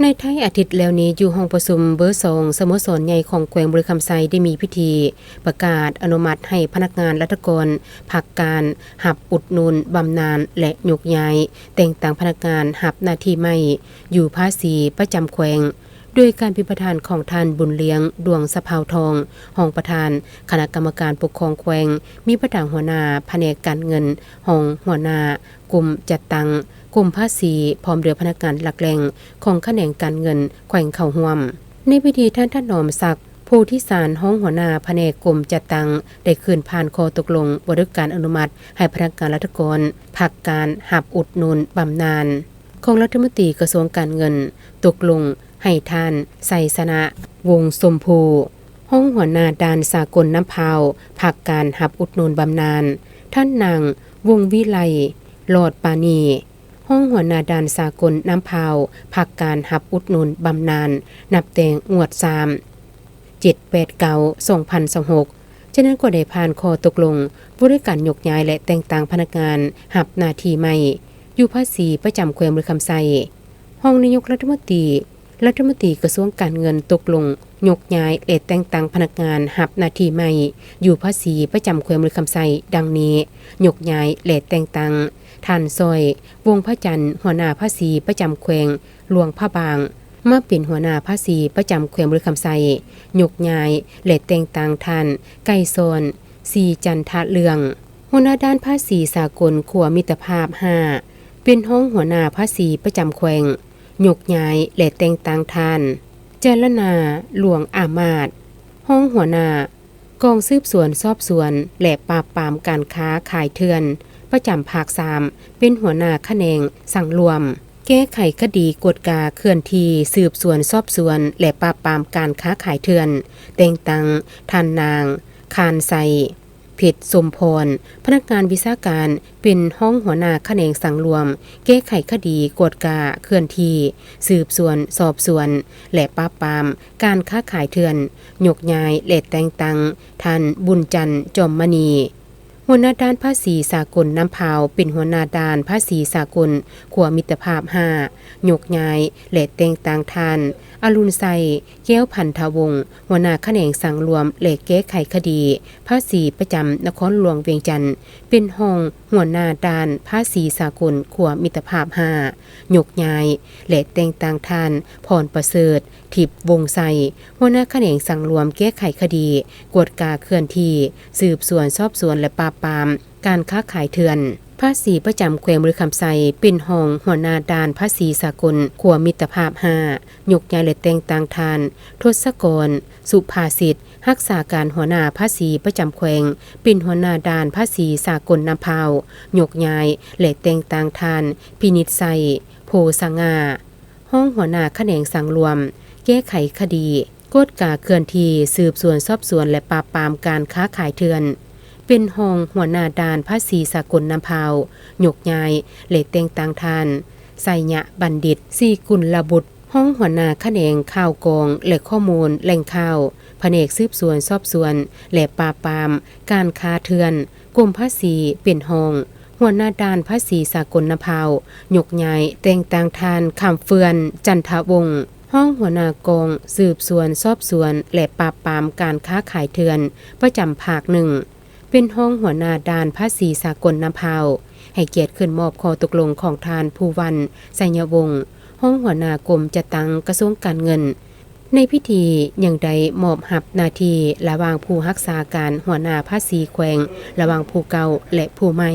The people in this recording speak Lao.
ໃນທ້າຍອາທິດແລ້ວນີ້ ຢູ່ຫ້ອງປະຊຸມເບີສອງ ສະໂມສອນໃຫຍ່ຂອງແຂວງບໍລິຄຳໄຊ ໄດ້ມີພິທີປະກາດອະນຸມັດໃຫ້ພະນັກງານລັດຖະກອນພັກການຮັບອຸດໜູນບຳນານ ແລະ ຍົກຍ້າຍແຕ່ງຕັ້ງພະນັກງານຮັບໜ້າທີ່ໃໝ່ຢູ່ພາສີປະຈຳແຂວງ ໂດຍການເປັນປະທານຂອງທ່ານ ບຸນລຽງ ດວງສະເພົາທອງ ຮອງປະທານຄະນະກຳມະການປົກຄອງແຂວງ, ມີບັນດາຫົວໜ້າພະແນກການເງິນ, ຮອງຫົວໜ້າ ກົມຈັດຕັ້ງ, ກົມພາສີ ພ້ອມດ້ວຍພະນັກງານຫຼັກແຫຼ່ງຂອງຂະແໜງການເງິນແຂວງເຂົ້າຮ່ວມ. ໃນພິທີ ທ່ານ ຖະໜອມສັກ ໂພທິສານ ຮອງຫົວໜ້າພະແນກກົມຈັດຕັ້ງ ໄດ້ຂຶ້ນຜ່ານຂໍ້ຕົກລົງວ່າດ້ວຍການອະນຸມັດໃຫ້ພະນັກງານລັດຖະກອນພັກການຮັບອຸດໜູນບຳນານ ຂອງລັດຖະມົນຕີກະຊວງການເງິນ, ຕົກລົງໃຫ້ທ່ານ ໄຊຊະນະ ວົງຊົມພູ ຮອງຫົວໜ້າດ່ານສາກົນນຳພາວ ພັກການຮັບອຸດໜູນບຳນານ, ທ່ານນາງ ວົງວິໄລ ຫຼອດປານີ ຮອງຫົວໜ້າດ່ານສາກົນນຳພາວ ພັກການຮັບອຸດໜູນບຳນານ ນັບແຕ່ງວດສາມ ເຈັດ ແປດ ເກົ້າ ສອງພັນຊາວຫົກ ຈາກນັ້ນກໍໄດ້ຜ່ານຂໍ້ຕົກລົງວ່າດ້ວຍການຍົກຍ້າຍ ແລະ ແຕ່ງຕັ້ງພະນັກງານຮັບໜ້າທີ່ໃໝ່ຢູ່ພາສີປະຈຳແຂວງບໍລິຄຳໄຊ. ຮອງນາຍົກລັດຖະມົນຕີ, ລັດຖະມົນຕີກະຊວງການເງິນຕົກລົງຍົກຍ້າຍ ແລະ ແຕ່ງຕັ້ງພະນັກງານຮັບໜ້າທີ່ໃໝ່ຢູ່ພາສີປະຈຳແຂວງບໍລິຄຳໄຊ ດັ່ງນີ້: ຍົກຍ້າຍ ແລະ ແຕ່ງຕັ້ງ ທ່ານ ຊອຍ ວົງພະຈັນ ຫົວໜ້າພາສີປະຈຳແຂວງຫຼວງພະບາງ ມາເປັນຫົວໜ້າພາສີປະຈຳແຂວງບໍລິຄຳໄຊ. ຍົກຍ້າຍ ແລະ ແຕ່ງຕັ້ງທ່ານ ໄກສອນ ສີຈັນທະເລື່ອງ ຫົວໜ້າດ່ານພາສີສາກົນຂົວມິດຕະພາບຫ້າ ເປັນຮອງຫົວໜ້າພາສີປະຈຳແຂວງ. ຍົກຍ້າຍ ແລະ ແຕ່ງຕັ້ງທ່ານ ຈາລະນາ ຫຼວງອາມາດ ຮອງຫົວໜ້າກອງສືບສວນສອບສວນ ແລະ ປາບປາມການຄ້າຂາຍເຖື່ອນ ປະຈຳພາກສາມ ເປັນຫົວໜ້າຂະແໜງສັງລວມ ແກ້ໄຂຄະດີກວດກາເຄື່ອນທີ່ ສືບສວນສອບສວນ ແລະ ປາບປາມການຄ້າຂາຍເຖື່ອນ. ແຕ່ງຕັ້ງທ່ານນາງ ຄານໄຊ ເພັດສົມພອນ ພະນັກງານວິຊາການ ເປັນຮອງຫົວໜ້າຂະແໜງສັງລວມ ແກ້ໄຂຄະດີກວດກາເຄື່ອນທີ່ ສືບສວນສອບສວນ ແລະ ປາບປາມການຄ້າຂາຍເຖື່ອນ. ຍົກຍ້າຍ ແລະ ແຕ່ງຕັ້ງທ່ານ ບຸນຈັນ ຈອມມະນີ ຫົວໜ້າດ່ານພາສີສາກົນນຳພາວ ເປັນຫົວໜ້າດ່ານພາສີສາກົນຂົວມິດຕະພາບຫ້າ. ຍົກຍ້າຍ ແລະ ແຕ່ງຕັ້ງທ່ານ ອະລຸນໄຊ ແກ້ວພັນທະວົງ ຫົວໜ້າຂະແໜງສັງລວມ ແລະ ແກ້ໄຂຄະດີພາສີປະຈຳນະຄອນຫຼວງວຽງຈັນ ເປັນຮອງຫົວໜ້າດ່ານພາສີສາກົນຂົວມິດຕະພາບຫ້າ. ຍົກຍ້າຍ ແລະ ແຕ່ງຕັ້ງທ່ານ ພອນປະເສີດ ທິບວົງໄຊ ຫົວໜ້າຂະແໜງສັງລວມແກ້ໄຂຄະດີກວດກາເຄື່ອນທີ່ ສືບສວນສອບສວນ ແລະ ປາບປາມການຄ້າຂາຍເຖື່ອນ ພາສີປະຈຳແຂວງບໍລິຄຳໄຊ ເປັນຮອງຫົວໜ້າດ່ານພາສີສາກົນຂົວມິດຕະພາບຫ້າ. ຍົກຍ້າຍ ແລະ ແຕ່ງຕັ້ງທ່ານ ທົດສະກອນ ສຸພາສິດ ຮັກສາການຫົວໜ້າພາສີປະຈຳແຂວງ ເປັນຫົວໜ້າດ່ານພາສີສາກົນນຳພາວ. ຍົກຍ້າຍ ແລະ ແຕ່ງຕັ້ງທ່ານ ພິນິດໄຊ ໂພສະຫງ່າ ຮອງຫົວໜ້າຂະແໜງສັງລວມແກ້ໄຂຄະດີກວດກາເຄື່ອນທີ່ ສືບສວນສອບສວນ ແລະ ປາບປາມການຄ້າຂາຍເຖື່ອນ ເປັນຮອງຫົວໜ້າດ່ານພາສີສາກົນນຳພາວ. ຍົກຍ້າຍ ແລະ ແຕ່ງຕັ້ງທ່ານ ໄຊຍະບັນດິດ ສີກຸນລະບຸດ ຮອງຫົວໜ້າຂະແໜງຂ່າວກອງ ແລະ ຂໍ້ມູນແຫຼ່ງຂ່າວ ພະແນກສືບສວນສອບສວນ ແລະ ປາບປາມການຄ້າເຖື່ອນ ກົມພາສີ ເປັນຮອງຫົວໜ້າດ່ານພາສີສາກົນນຳພາວ. ຍົກຍ້າຍແຕ່ງຕັ້ງທ່ານ ຄຳເຟືອນ ຈັນທະວົງ ຮອງຫົວໜ້າກອງສືບສວນສອບສວນ ແລະ ປາບປາມການຄ້າຂາຍເຖື່ອນ ປະຈຳພາກໜຶ່ງ ເປັນຮອງຫົວໜ້າດ່ານພາສີສາກົນນຳພາວ. ໃຫ້ກຽດຂຶ້ນມອບຂໍ້ຕົກລົງຂອງທ່ານ ພູວັນ ໄຊຍະວົງ ຮອງຫົວໜ້າກົມຈັດຕັ້ງກະຊວງການເງິນ. ໃນພິທີຍັງໄດ້ມອບຮັບໜ້າທີ່ລະຫວ່າງຜູ້ຮັກສາການຫົວໜ້າພາສີແຂວງ ລະຫວ່າງຜູ້ເກົ່າ ແລະ ຜູ້ໃໝ່.